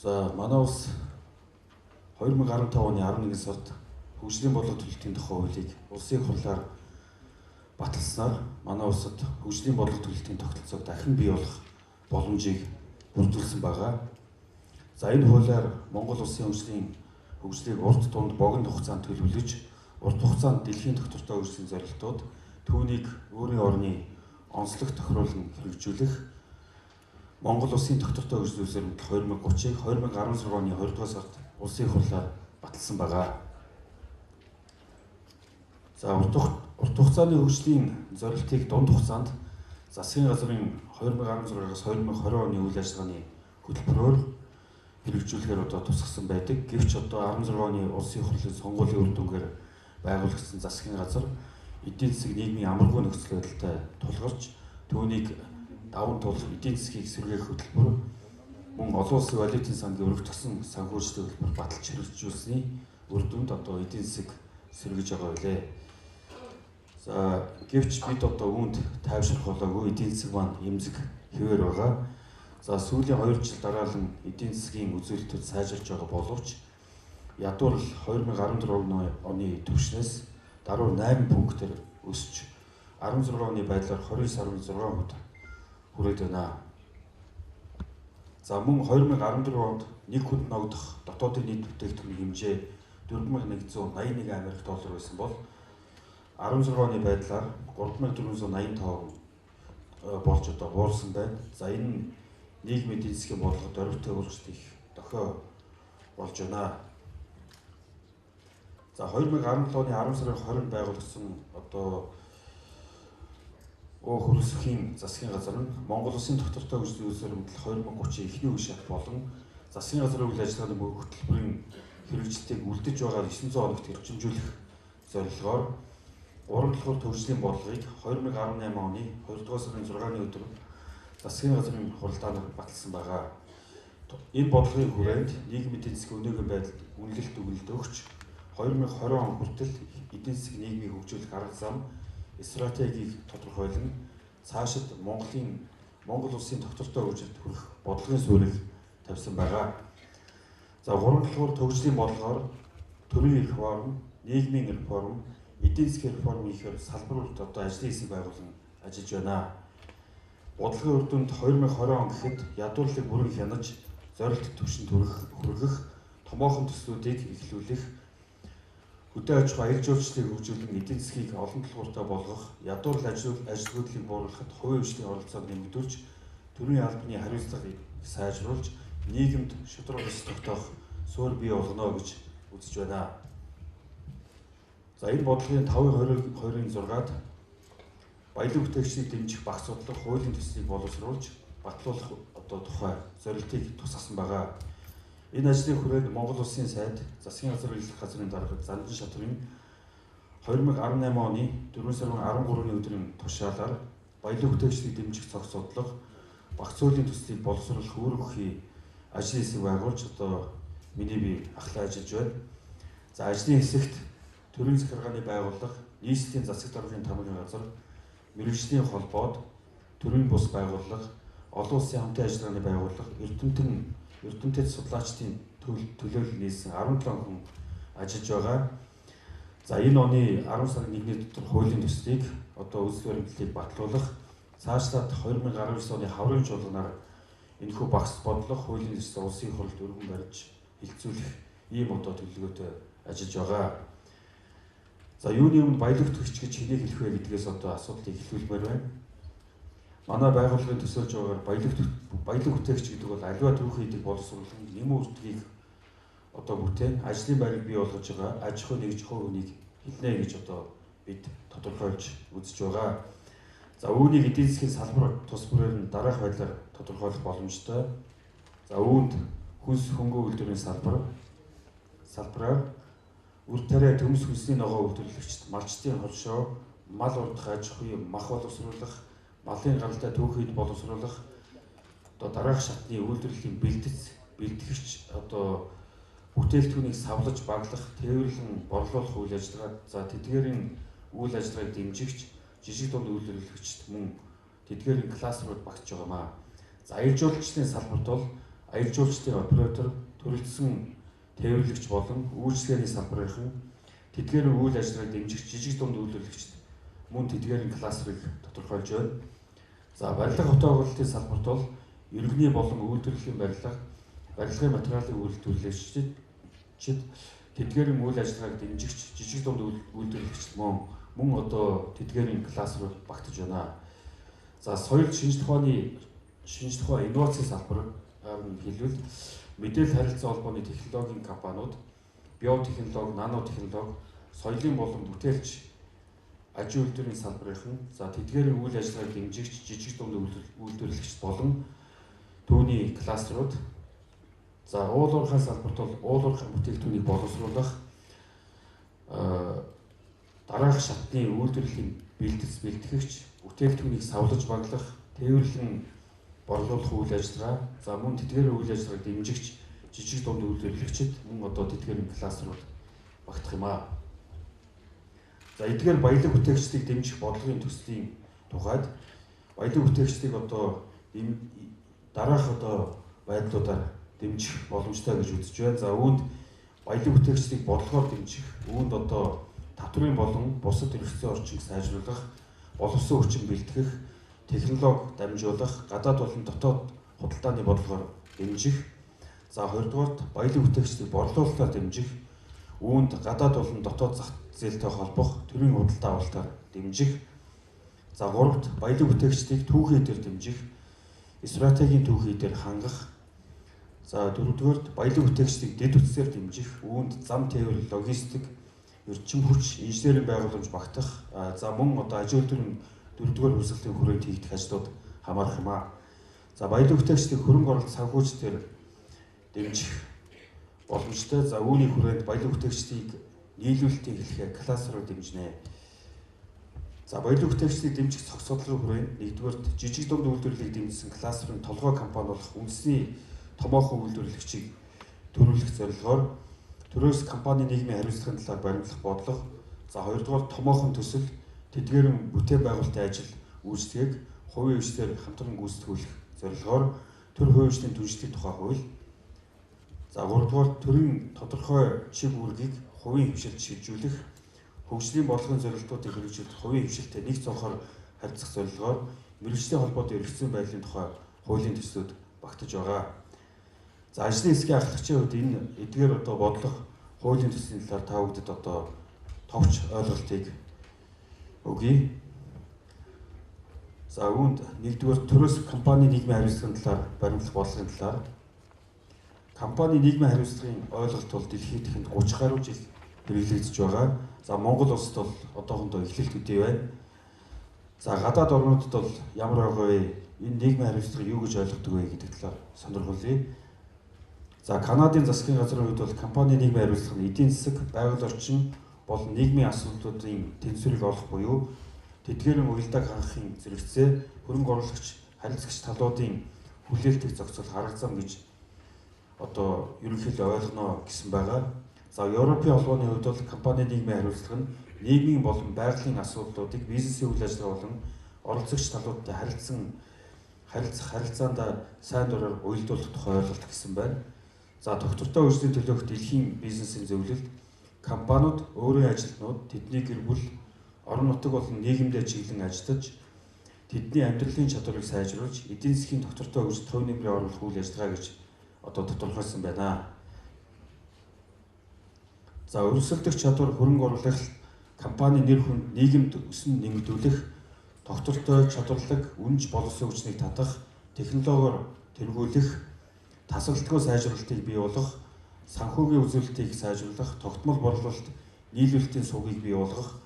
За, манай улс 2015 оны 11 сард хөгжлийн бодлого төлөлтийн тухай хуулийг улсын хурлаар баталснаар манай улсад хөгжлийн бодлого төлөлтийн тогтолцоог дахин бий болгох боломжийг бүрдүүлсэн байгаа. За, энэ хуулиар Монгол улсын хөгжлийг урт, дунд, богино хугацаанд төлөвлөж, урт хугацаанд дэлхийн тогтвортой хөгжлийн зорилтууд, түүнийг өөрийн орны онцлог тохируулан хэрэгжүүлэх Монгол улсын тогтвортой хөгжлийн үсээр 2030-ыг 2016 оны 20 дугаар сард улсын хурлаар баталсан байгаа. За, урт хугацааны хөгжлийн зорилтыг дунд хугацаанд засгийн газрын 2016-аас 2020 оны үйл ажиллагааны хөтөлбөрөөр хэрэгжүүлэхээр одоо тусгасан байдаг. Гэвч одоо 16 оны улсын хурлын сонгуулийн үр дүнгээр байгуулагдсан засгийн газар эдийн засаг нийгмийн амаргүй нөхцөл байдалтай тулгарч, түүнийг даван туулах эдийн засгийг сэргээх хөтөлбөр мөн олон улсын валютын сангийн өргөтгсөн санхүүжилтийн хөтөлбөр баталж хэрэгжүүлсэний үр дүнд одоо эдийн засаг сэргэж байгаа билээ. За, гэвч бид одоо үүнд тайвшрах болоогүй, эдийн засаг маань эмзэг хэвээр байгаа. За, сүүлийн 2 жил дараалан эдийн засгийн үзүүлэлтүүд сайжирч байгаа боловч ядуурл 2014 оны түвшнээс даруй 8 пунктээр өсч 16 оны байдлаар 29.6% хүрээд байна. За, мөн 2014 онд нэг хүнд ногдох дотоодын нийт бүтээгдэхүүний хэмжээ 4181 Америк доллар байсан бол 16 оны байдлаар 3485 болж одоо буурсан байна. За, энэ нийгмийн эдийн засгийн бодлогод дөрвтэй өөрчлөлт их дохио болж байна. За, 2017 оны 10 сарын 20-нд байгуулагдсан одоо хөрөлсөхийн засгийн газар нь Монгол улсын тогтвортой хөгжлийн үйлсээр хөдөл 2030-ийн эхний үе шат болон засгийн газрын үйл ажиллагааны хөтөлбөрийн хэрэгжилтийг үлдэж байгаа 900 хоногт эрчимжүүлэх зорилгоор 3 долгоор төвжлийн бодлогыг 2018 оны 2 дугаар сарын 6-ны өдөр засгийн газрын хуралдаанаар баталсан байгаа. Энэ бодлогын хүрээнд нийгмийн эдийн засгийн өнөөгийн байдалд үнэлэлт өгөлт өгч 2020 он хүртэл эдийн засаг нийгмийг хөгжүүлэх арга зам стратегийг тодорхойлон цаашид Монгол улсын тогтвортой хөгжилд хүрэх бодлогын суурийг тавьсан байгаа. За, 3 долгоор төвжлийн бодлогоор төрийн реформ, нийгмийн реформ, эдийн засгийн реформ ихээр салбарууд одоо ажлын хэсэг байгуулан ажиллаж байна. Бодлогын үр дүнд 2020 он гэхэд ядуурлыг бүрэн хянаж, зорилт түвшинд хүргэх, томоохон төслүүдийг эхлүүлэх, хөдөө аж ахуй аялал жуулчлалыг хөгжүүлэн эдийн засгийг олон тулгууртай болгох, ядуурл ажилгүйдлийг бууруулахад хувийн хвшлийн оролцоог нэмэгдүүлж, төрийн албаны хариуцлагыг сайжруулж, нийгэмд шударга ёс тогтоох суурь бий болгоно гэж үзэж байна. За, энэ бодлогын 5-22-ын 6-ад баялаг бүтээгчдийг дэмжих багц судлах хуулийн төслийг боловсруулж батлуулах одоо тухай зорилтыг тусгасан байгаа. Энэ ажлын хүрээнд Монгол улсын сайд, засгийн газар үйлчлэх газрын дарга Зандан Шатрын 2018 оны 4 сарын 13-ны өдрийн тушаалаар баялаг бүтээгчдийг дэмжих цогц судлах багц хуулийн төслийг боловсруулах үүрэг бүхий ажлын хэсэг байгуулж одоо миний бие ахлаа ажиллаж байна. За, ажлын хэсэгт төрийн захиргааны байгууллага, нийслэлийн засаг даргын тамгын газар, мэргэжлийн холбоод, төрийн бус байгууллага, олон улсын хамтын ажиллагааны байгууллага, эрдэмтэд судлаачдын төлөөлөл нийлсэн 17 хүн ажиллаж байгаа. За, энэ оны 10 сарын 1-ний дотор хуулийн төслийг одоо үзэл баримтлалыг батлуулах, цаашлаад 2019 оны хаврын чуулганаар энэхүү багц бодлого хуулийн төсөл улсын хурлд өргөн барьж хилцүүлэх ийм одоо төлөвлөгөөтэй ажиллаж байгаа. За, юуны өмнө баялаг төгч гэж хэнийг хэлэх вэ гэдгээс одоо асуудлыг эхлүүлмээр байна. Манай байгууллагын төсөөлж байгаагаар баялаг бүтээгч гэдэг бол аливаа түүхийн эдийг боловсруулан нэмэн үрдгийг одоо бүтээн ажлын байрыг бий болгож байгаа аж ахуй нэгж хувь хүнийг хэлнэ гэж одоо бид тодорхойлж үзэж байгаа. За, үүнийг эдийн засгийн салбар тус бүрээр нь дараах байдлаар тодорхойлох боломжтой. За, үүнд хүнс хөнгө үйлдвэрийн салбараар үр тариа төмс хүнсний ногоо үйлдвэрлэгчд, малчдын хоршоо, мал урдах аж ахуй, мах боловсруулах, малын гаралтай түүхийд боловсруулах одоо дараах шатны үйлдвэрлэлийн бэлтгэгч одоо бүтээлдэхүүнийг савлаж баглах, тээвэрлэн борлуулах үйл ажиллагаа, за тэдгээрийн үйл ажиллагааг дэмжигч, жижиг дунд үйлдвэрлэгчд мөн тэдгээрийн кластерууд багтж байгаамаа. За, аялал жуулчлалын салбарт бол аялал жуулчлалын оператор, төрөлдсөн тээвэрлэгч болон үйлчилгээний салбарын тэдгээр үйл ажиллагааг дэмжих жижиг дунд үйлдвэрлэгчид мөн тэдгээрийн кластерыг тодорхойлж байна. За барилга хотоогоолтын салбарт бол иргэний болон үйлдвэрлэлийн барилга, барилгын материалын үйлдвэрлэгчид тэдгээрийн үйл ажиллагааг дэмжигч жижиг дунд үйлдвэрлэгчид мөн одоо тэдгээрийн кластерууд багтаж байна. За соёл шинжлэх ухааны инновацийн салбараар нь хэлбэл мэдээлэл харилцаа холбооны технологийн компаниуд, биотехнологи, нанотехнологи, соёлын болон бүтээлч аж үйлдвэрийн салбарын за тэдгээрийн үйл ажиллагааг дэмжигч жижиг дунд үйлдвэрлэгч болон түүний кластерууд. За уул уурхай салбарт бол уул уурхай бүтээгдэхүүнийг боловсруулах дараах шатны үйлдвэрлэлийн бэлтгэц бэлтгэгч, бүтээгдэхүүнийг савлаж баглах, тээвэрлэн борлуулах үйл ажиллагаа, за мөн тэдгээр үйл ажиллагааг дэмжигч жижиг дунд үйлдвэрлэгчид мөн одоо тэдгээрийн кластерууд багтах юм аа. За эдгээр баялаг бүтээгчдийг дэмжих бодлогын төслийн тухайд баялаг бүтээгчдийг одоо дараах одоо байдлуудаар дэмжих боломжтой гэж үзэж байна. За үүнд баялаг бүтээгчдийг бодлогоор дэмжих, үүнд одоо татврын болон бусад эрхцээ орчинг сайжруулах, боловсон хүчин бэлтгэх, технологи дамжуулах, гадаад болон дотоод худалдааны бодлогоор дэмжих. За хоёрдугаарт баялаг бүтээгчдийг борлуулалтаар дэмжих, үүнд гадаад болон дотоод зах зээлтэй холбох, төрийн худалдаа авалтаар дэмжих. За гуравт баялаг бүтээгчдийг түүхий эдээр дэмжих, стратегийн түүхий эдээр хангах. За дөрөвдүгээрт баялаг бүтээгчдийг дэд бүтцээр дэмжих, үүнд зам тээвэр, логистик, эрчим хүч, инженерийн байгууламж багтах. За мөн одоо аж үйлдвэрийн дөрөвдүгээр хувьсгалын хүрээнд хийгдэх ажлууд хамаарах юм аа. За баялаг бүтээгчдийг хөрөнгө оруулалт санхүүжилтээр дэмжих боломжтой. За үүний хүрээнд баялаг бүтээгчдийг нийлүүлэлтийн хэлхээ кластераар дэмжинэ. За баялаг бүтээгчдийг дэмжих цогц судлалын хүрээнд нэгдүгээрт жижиг дунд үйлдвэрлэлийг дэмжсэн кластерын толгой компани болох үндэсний томоохон үйлдвэрлэгчийг төрүүлэх зорилгоор төрөөс компани нийгмийн хариуцлагын талаар баримтлах бодлого. За хоёрдугаар томоохон төсөл, тэдгээрэн бүтээн байгуулалтын ажил үйлчлэгийг хувийн хвшлээр хамтран гүйцэтгүүлэх зорилгоор төр хувийн хвшлийн түншлэлийн тухай хууль. За гуравдугаар төрийн тодорхой чиг үүргийг хувийн хвшилд шилжүүлэх, хөгжлийн бодлогын зорилтуудыг хэрэгжүүлэх хувийн хвшилтэй нэг цонхоор харьцах зорилгоор мэргэжлийн холбоотой эргэцэн байдлын тухай хуулийн төслүүд багтаж байгаа. За ажлын хэсгийн ахлагчийн хувьд энэ эдгээр одоо бодлого хуулийн төслийн талаар та бүхэнд одоо товч ойлголтыг өгье. За үүнд нэгдүгээр төрөөс компани нийгмийн хариуцлагын талаар баримтлах бодлогын талаар компани нийгмийн хариуцлагын ойлголт бол дэлхийн тэхэнд 30 гаруй жил хэрэглэгдэж байгаа. За Монгол улсад бол одоохондоо эхлэлт төдий байна. За гадаад орнуудад бол ямар байгаа вэ? Энэ нийгмийн хариуцлага юу гэж ойлгодог вэ гэдэг талаар сонирхолъё. За Канадын засгийн газрын хувьд бол компани нийгмийн хариуцлага нь эдийн засаг, байгаль орчин болон нийгмийн асуудлуудын тэнцвэрийг олох буюу тэдгээрийн уялдааг хангахын зэрэгцээ хөрөнгө оруулагч, харилцагч талуудын хүлээлтийг зохицуулах арга зам гэж одоо ерөнхийдөө ойлгоно гэсэн байгаа. За Европын холбооны хувьд бол компани нийгмийн хариуцлага нь нийгмийн болон байгалийн асуудлуудыг бизнесийн үйл ажиллагаа болон оролцогч талуудтай харилцах харилцаанд сайн дураар уялдуулах тухай ойлголт гэсэн байна. За тогтвортой хөгжлийн төлөөх дэлхийн бизнесийн зөвлөлд компаниуд, өөрийн ажилтнууд, тэдний гэр бүл, орон нутаг болон нийгэмдээ чиглэн ажиллаж тэдний амьдралын чадварыг сайжруулж эдийн засгийн тогтвортой хөгжилд хувь нэмрээ оруулах үйл ажиллагаа гэж одоо тодорхойлсон байна. За өрсөлдөх чадвар, хөрөнгө оруулалт, компани нэр хүнд нийгэмд өсөн нэмэгдүүлэх, тогтвортой чадварлаг, үнж боловсон хүчнийг татах, технологиор тэргүүлэх, тасралтгүй сайжруулалтыг бий болгох, санхүүгийн үзүүлэлтийг сайжруулах, тогтмол борлуулалт, нийлүүлэлтийн сувгийг бий болгох,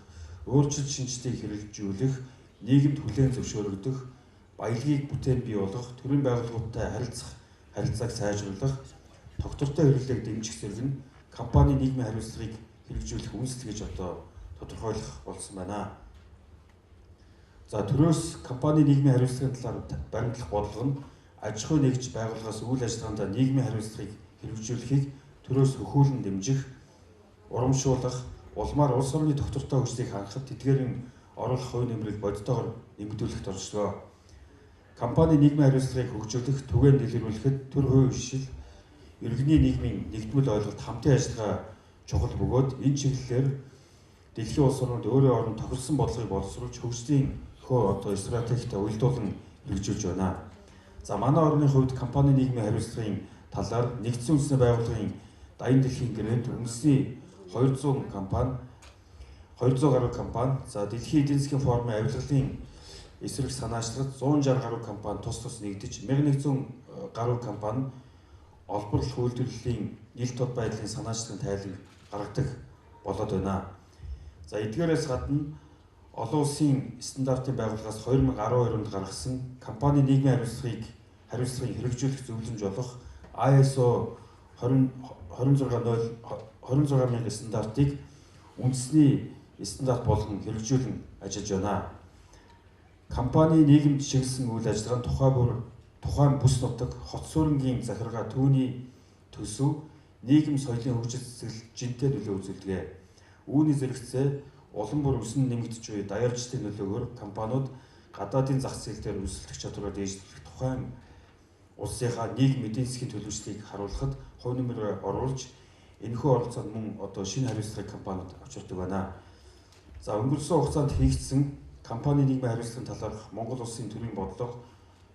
өөрчлөлт шинжилгээг хэрэгжүүлэх, нийгэмд хүлээн зөвшөөрөгдөх, баялагийг бүтээн бий болгох, төрийн байгууллагуудтай харилцах, харилцааг сайжруулах, тогтвортой хэрэглээг дэмжих зэрэг нь компани нийгмийн хариуцлагыг хэрэгжүүлэх үндэслэл гэж одоо тодорхойлох болсон байна. За төрөөс компани нийгмийн хариуцлагын талаар баримтлах бодлого нь аж ахуй нэгж байгууллагаас үйл ажиллагаанд нийгмийн хариуцлагыг хэрэгжүүлэхийг төрөөс хөхүүлэн дэмжих, урамшуулах, улмаар улс орны тогтвортой хөгжлийг хангахад тэдгээрийн оруулах хувь нэмрийг бодитойгоор нэмэгдүүлэхэд оролцлоо. Компани нийгмийн хариуцлагыг хөгжүүлэх, түгээн дэлгэрүүлэхэд төр хувийн хвшил, иргэний нийгмийн нэгдмэл ойлголт хамтын ажиллагаа чухал бөгөөд энэ чиглэлээр дэлхийн улс орнууд өөрийн оронд тохирсон бодлогыг боловсруулж хөгжлийн одоо стратегитой уялдуулан хэрэгжүүлж байна. За манай орны хувьд компани нийгмийн хариуцлагын талаар Нэгдсэн Үндэсний Байгууллагын Даян дэлхийн гэрээнд үндэсний 200 компани, 200 гаруй компани, за дэлхийн эдийн засгийн форумын авилгалын эсрэг санаачлагад 160 гаруй компани тус тус нэгдэж 1100 гаруй компани олборлох үйлдвэрлэлийн ил тод байдлын санаачлагын тайлан гаргадаг болоод байна. За эдгээрээс гадна олон улсын стандартын байгууллагаас 2012 онд гаргасан компани нийгмийн хариуцлагыг хэрэгжүүлэх зөвлөмж болох ISO 26000 стандартыг үндэсний стандарт болгон хэрэгжүүлэн ажиллаж байна. Компани нийгэмд чиглэсэн үйл ажиллагаа нь тухайн бүс нутаг, хот суурингийн захиргаа, түүний төсөв, нийгэм соёлын хөгжил цэцэглэл жинтэй нөлөө үзүүлдэг. Үүний зэрэгцээ улам бүр өсөн нэмэгдэж буй даяарчдын нөлөөгөөр компаниуд гадаадын зах зээл дээр өрсөлдөх чадвараа дээшлэх, тухайн улсынхаа нийгэм эдийн засгийн төлөвчлөлийг харуулхад хувь нэмэр оруулж энэхүү оролцоонд мөн одоо шинэ хариуцлагыг компаниуд авчирдаг байна. За өнгөрсөн хугацаанд хийгдсэн компани нийгмийн хариуцлагын талаарх Монгол улсын төрийн бодлого,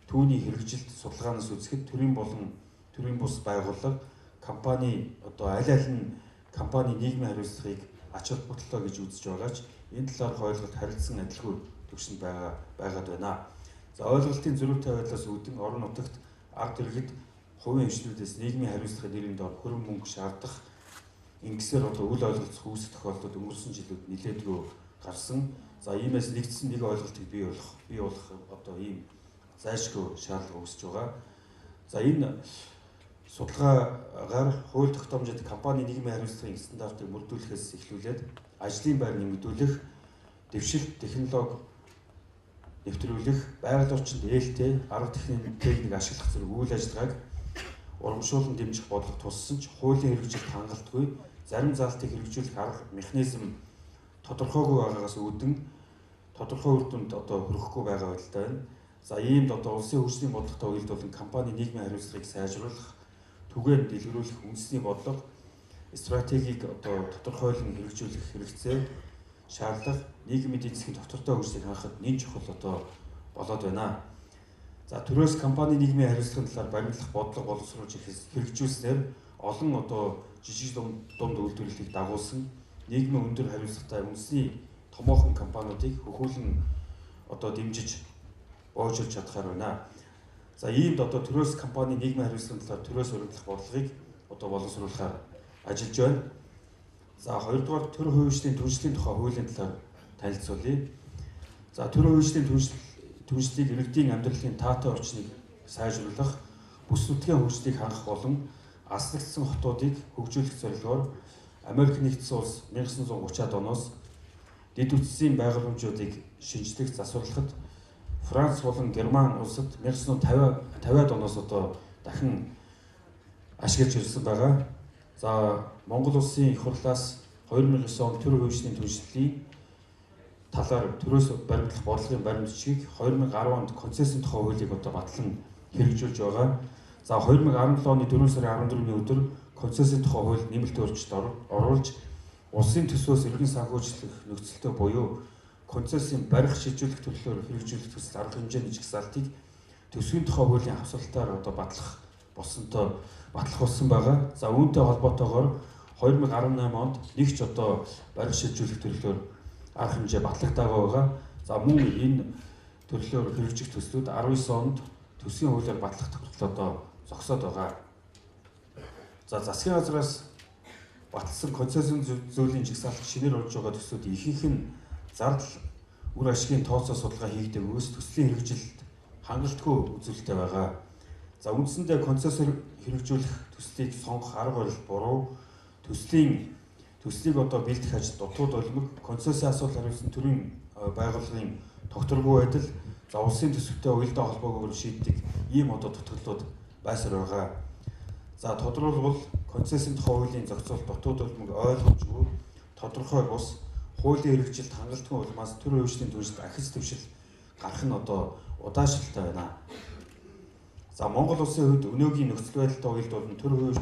түүний хэрэгжилт судалгаанаас үзэхэд төрийн болон төрийн бус байгууллага компани одоо аль аль нь компани нийгмийн хариуцлагыг ач холбогдолтой гэж үзэж байгаа ч энэ талаарх ойлголт харилцан адилгүй түвшинд байгаад байна. За ойлголтын зөрүүтэй байдлаас үүдэн орон нутагт ард иргэд хувийн хвшлүүдээс нийгмийн хариуцлагын нэрийн доор хөрөнгө мөнгө шаардах ингэсээр одоо үл ойлголцох үүсэх тохиолдлууд өнгөрсөн жилүүд нэлээдгүй гарсан. За иймээс нэгдсэн нэг ойлголтыг бий болох одоо ийм зайлшгүй шаардлага үүсэж байгаа. За энэ судалгаагаар хууль тогтоомжид компани нийгмийн хариуцлагын стандартыг мөрдүүлэхээс эхлүүлээд ажлын байр нэмэгдүүлэх, дэвшилт технологи нэвтрүүлэх, байгаль орчинд ээлтэй арга техник ашиглах зэрэг үйл ажиллагааг урамшуулан дэмжих бодлого туссан ч хуулийн хэрэгжилт хангалтгүй, зарим заалтыг хэрэгжүүлэх арга механизм тодорхойгүй байгаагаас үүдэн тодорхой үр дүнд одоо хүрэхгүй байгаа байдалтай байна. За иймд одоо улсын хөгжлийн бодлоготой уялдуулан компани нийгмийн хариуцлагыг сайжруулах, түгээн дэлгэрүүлэх үндэсний бодлого, стратегийг одоо тодорхойлон хэрэгжүүлэх хэрэгцээ, шаардлага нийгмийн эдийн засгийн доктортой хөгжлийг хангахад нэн чухал одоо болоод байна. За төрөөс компани нийгмийн хариуцлагын талаар баримтлах бодлого боловсруулж хэрэгжүүлснээр олон одоо жижиг дунд үйлдвэрлэлийг дагуулсан нийгмийн өндөр хариуцлагатай үндэсний томоохон компаниудыг хөхүүлэн одоо дэмжиж боожуулж чадхаар байна. За иймд одоо төрөөс компани нийгмийн хариуцлагын талаар төрөөс баримтлах бодлогыг одоо боловсруулахаар ажиллаж байна. За хоёрдугаар төр хувийн түншлэлийн тухай хуулийн талаар танилцуулъя. За төр хувийн түншлэлийг иргэдийн амьдралын таатай орчныг сайжруулах, бүс нутгийн хөгжлийг хангах болон аслагдсан хотуудыг хөгжүүлэх зорилгоор Америк нэгдсэн улс 1930-ад оноос дэд үтсийн байгууламжуудыг шинжлэх, засварлахад Франц болон Герман улсад 1950-ад оноос одоо дахин ашиглаж ирсэн байгаа. За Монгол улсын их хурлаас 2009 онд төр хувийн түншлэлийн талаар төрөөс баримтлах бодлогын баримт бичгийг 2010 онд концессийн тухай хуулийг одоо батлан хэрэгжүүлж байгаа. За 2017 оны 4 сарын 14-ний өдөр концессийн тухай хууль нэмэлт өөрчлөлт оруулж улсын төсвөөс иргэн санхүүжлэх нөхцөлтэй буюу концессийн барих шилжүүлэх төрлөөр хэрэгжүүлэх төсөл арга хэмжээний жагсаалтыг төсвийн тухай хуулийн хавсралтаар одоо батлах болсонтой батлах болсон байгаа. За үүнтэй холбоотойгоор 2018 онд нэг ч одоо барих шилжүүлэх төрлөөр арга хэмжээ батлагдаагүй байгаа. За мөн энэ төрлөөр хэрэгжих төслүүд 19 онд төсвийн хуулиар батлах тохиолдол одоо зогсоод байгаа. За засгийн газраас баталсан концессийн зүйлийн жагсаалт шинээр болж байгаа төслүүд ихэнх нь зардал үр ашигын тооцоо судалгаа хийгдэггүйс төслийн хэрэгжилт хангалтгүй үзүүлэлттэй байгаа. За үндсэндээ концессор хэрэгжүүлэх төслийг сонгох арга барил буруу, төслийг одоо бэлдэх ажил дутуу долмог, концессийн асуудал хариуцсан төрийн байгууллагын тогтворгүй байдал, за улсын төсөвтэй уялдаа холбоогүйгээр шийддэг ийм одоо дутагдлууд байсаар байгаа. За тодруулбал концессийн тухай хуулийн зохицуулалт дутуу долмог ойлгомжгүй, тодорхой бус, хуулийн хэрэгжилт хангалтгүй улмаас төр хувьчлалын түвшинд ахиц дэвшил гарах нь одоо удаашралтай байна. За Монгол улсын хувьд өнөөгийн нөхцөл байдалтай уялдуулан төр хувийн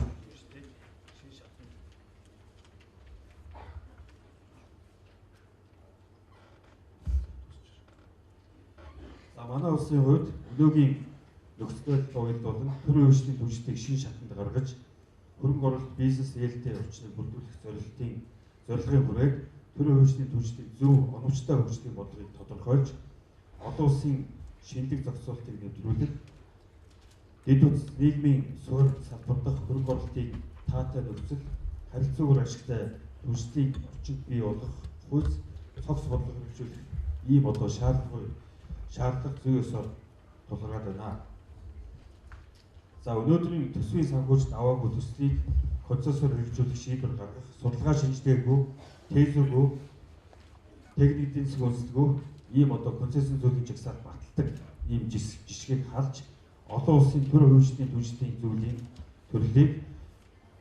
За манай улсын хувьд өнөөгийн нөхцөл байдалтай уялдуулан төр хувийн түвшнийг шинэ шатанд гаргаж хөрөнгө оруулалт бизнес ээлтэй орчныг бүрдүүлэх зорилгын хүрээд төр хувийн түвшнийг зөв оновчтой хөгжлийн бодлогыг тодорхойлж олон улсын шинэлэг зохицуултыг нэвтрүүлэх дэд үз нийгмийн суурь салбар дахь хөрөнгө оруулалтыг таатай нөхцөл харилцаагаар ашигтай түвшлийг орчинд бий болгох хүйц цогц бодлого хэрэгжүүлэх ийм одоо шаардлага зүй ёсоор тулгараад байна. За өнөөдрийн төсвийн санхүүжилт аваагүй төслийг концессоор хэрэгжүүлэх шийдвэр гаргах, судалгаа шинжилгээгүй, тээзүүгүй, техник эдийн засгийн үндэслэлгүй ийм одоо концессийн зүйлийн жагсаалт баталдаг ийм жишгийг халж олон улсын төр хувьчдын түвшлийн зүйлийн төрлийг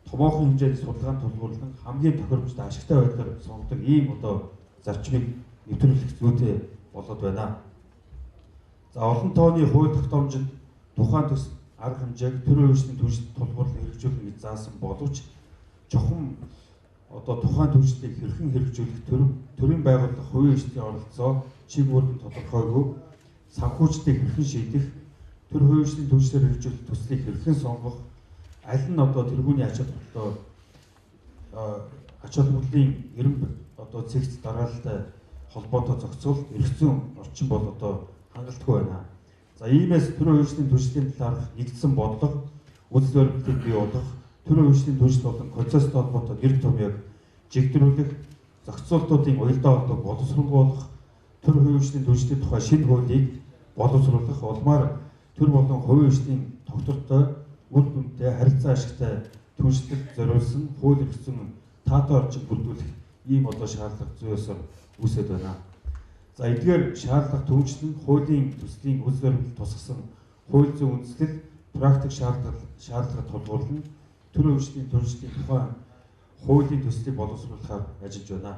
томоохон хэмжээний судалгаанд тулгуурлан хамгийн тохиромжтой ашигтай байдлаар сонгодог ийм одоо зарчмыг нэвтрүүлэх зүйтэй болоод байна. За олон тооны хууль тогтоомжинд тухайн төс арга хэмжээг төр хувьчдын түвшинд тулгуурлан хэрэгжүүлнэ гэж заасан боловч чухам одоо тухайн түвшлийг хэрхэн хэрэгжүүлэх төрийн байгууллага хувийн хөгжлийн оролцоо чиг үүрэг тодорхойгүй санхүүжилтийг хэрхэн шийдэх төр хувийн түвшлээр хэрэгжүүлэх төслийг хэрхэн сонгох аль нь одоо тэргүүний ач холбогдлын эренб одоо цэгц дараалалтай холбоотой зохицуулт эрх зүйн орчин бол одоо хангалтгүй байна. За иймээс төр хувийн түвшлийн талаарх нэгдсэн бодлого, үзэл баримтлалыг бий болгох, төр хувийн түвшил болон концесстэй холбоотой нэр томьёог жигдрүүлэх, зохицуултуудын уялдаа холбоог боловсруулах, төр хувийн түвшлийн тухай шинэ хуулийг боловсруулах улмаар төр болон хувийн хөгжлийн тогтвортой, үр дүнтэй, харилцаа ашигтай түвшлэлд зориулсан хууль эрх зүйн таатай орчин бүрдүүлэх ийм одоо шаардлага зүй ёсоор үүсээд байна. За эдгээр шаардлага түвшлэн хуулийн төслийн үйл баримтлал тусгасан хууль зүйн үндэслэл практик шаардлага тулгуурлан төр хувийн түвшлийн тухай хуулийн төслийг боловсруулахаар ажиллаж байна.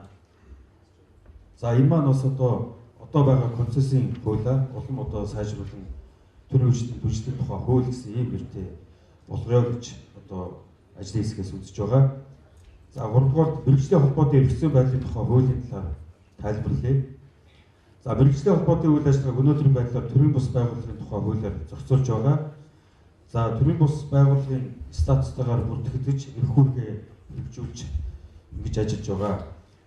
За энэ маань бас одоо байгаа концессийн хуулиа улам одоо сайжруулан төр хувийн түвшлийн тухай хууль гэсэн ийм нэртэй болгоё гэж одоо ажлын хэсгээс үзэж байгаа. За 3 дугаарт мэргэжлийн холбоотын эрх зүйн байдлын тухай хуулийн талаар тайлбарлая. За мэргэжлийн холбоотын үйл ажиллагааг өнөөдрийн байдлаар төрийн бус байгууллагын тухай хуулиар зохицуулж байгаа. За төрийн бус байгууллагын статустайгаар бүртгэгдэж эрх үүргээ хэрэгжүүлж ингэж ажиллаж байгаа.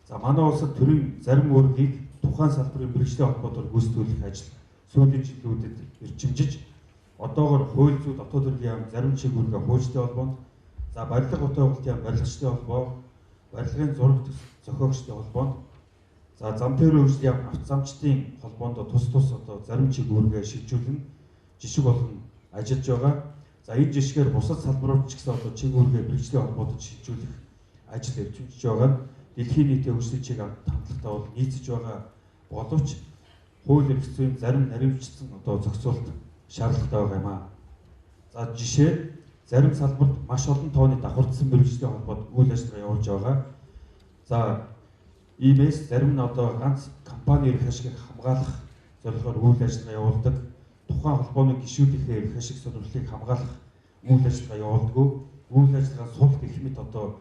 За манай улсад төрийн зарим үүргийг тухайн салбарын мэргэжлийн холбоотоор гүйцэтгүүлэх ажил сүүлийн жилүүдэд эрчимжиж одоогор хууль зүй дотоод хэргийн яам зарим чиг үүргээ хуульчдын холбоонд, за барилга хотын яам барилгачдын холбоо, барилгын зураг зохиогчдын холбоонд, за зам тээврийн хөгжлийн яам авто замчдын холбоонд тус тус одоо зарим чиг үүргээ шилжүүлэн жишг болгон ажиллаж байгаа. За энэ жишгээр бусад салбарууд ч гэсэн одоо чиг үүргээ мэргэжлийн холбоотод шилжүүлэх ажил эрчимжиж байгаа нь дэлхийн нийтийн хөгжлийн чиг хандлагатай бол нийцэж байгаа боловч хууль эрх зүйн зарим наривчсан одоо зохицуулт шаардлагатай байгаа юм аа. За жишээ зарим салбарт маш олон тооны давхардсан мэргэжлийн холбоот үйл ажиллагаа явуулж байгаа. За иймээс зарим нь одоо ганц компани эрх ашигыг хамгаалах зорилгоор үйл ажиллагаа явуулдаг. Тухайн холбооны гишүүдийнхээ эрх ашиг сонирхлыг хамгаалах үйл ажиллагаа явуулдаггүй. Үйл ажиллагаа сул гэх мэт одоо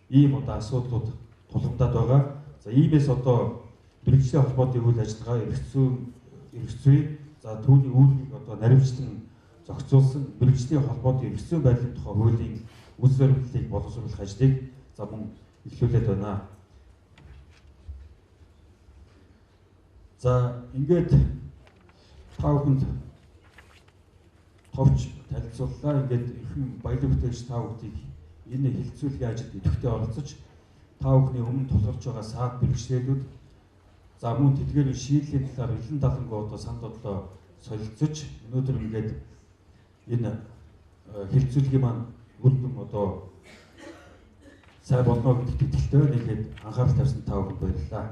ийм одоо асуудлууд тулгамдаад байгаа. За иймээс одоо мэргэжлийн холбоотын үйл ажиллагаа эрх зүй за түүний үүргийг одоо наривчлан зохицуулсан мэргэжлийн холбоотын эрх зүйн байдлын тухай хуулийн үйл баримтлалыг боловсруулах ажлыг за мөн эхлүүлээд байна. За ингээд та бүхэнд товч танилцууллаа. Ингээд эрхэм баялаг бүтээгч та бүхдийг энэ хэлэлцүүлгийн ажилд идэвхтэй оролцож та бүхний өмнө тулгарч байгаа саад бэрхшээлүүд за мөн тэдгээр шийдлийн талаар илэн далангүй одоо санал бодлоо солилцож өнөөдөр ингээд энэ хэлэлцүүлгийн маань үр дүн одоо сайн болно гэдэгт итгэлтэй байна. Нэхэд анхаарал тавьсан та бүхэнд баярлалаа.